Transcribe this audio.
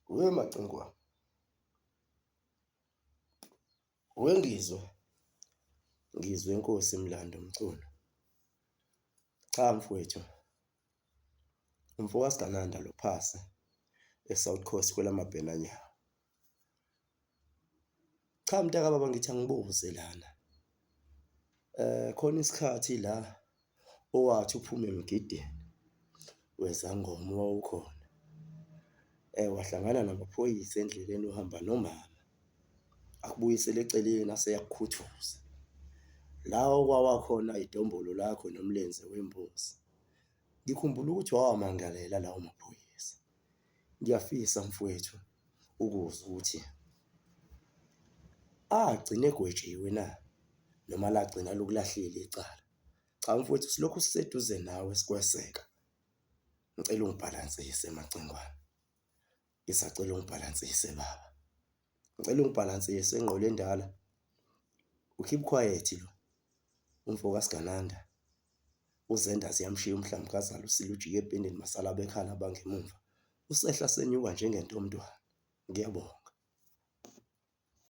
We Macingwane, we Ngizwe, Ngizwe Nkosi Mlando Mchunu. Cha mfowethu, umfoka Sigananda lo phasi eSouth Coast kwelamabhenanyawo. Cha mntakababa ngithi angibuze lana. Khona isikhathi la owathi uphuma emgidini wezangoma owawukhona, wahlangana namaphoyisa endleleni uhamba nomama, akubuyisele eceleni ase eyakukhuthuza. La okwawa khona idombolo lakho nomlenze wembuzi. Ngikhumbula ukuthi wawamangalela lawo maphoyisa. Ngiyafisa mfowethu ukuzwa ukuthi agcine egwetshiwe na noma lagcina likulahlile icala. Cha mfowethu silokhu siseduze nawe sikweseka. Ngicela ungibhalansise Macingwane. Ngisacela ungibhalansise baba. Ngicela ungibhalansise ngqolo endala. U-keep quiet lo umfo kaSigananda. Uzenda ziyamshiya umhlambukazana usile ujike ebhendeni masala bekhala abangemumva. Usehla senyuka njengento yomntwana. Ngiyabonga.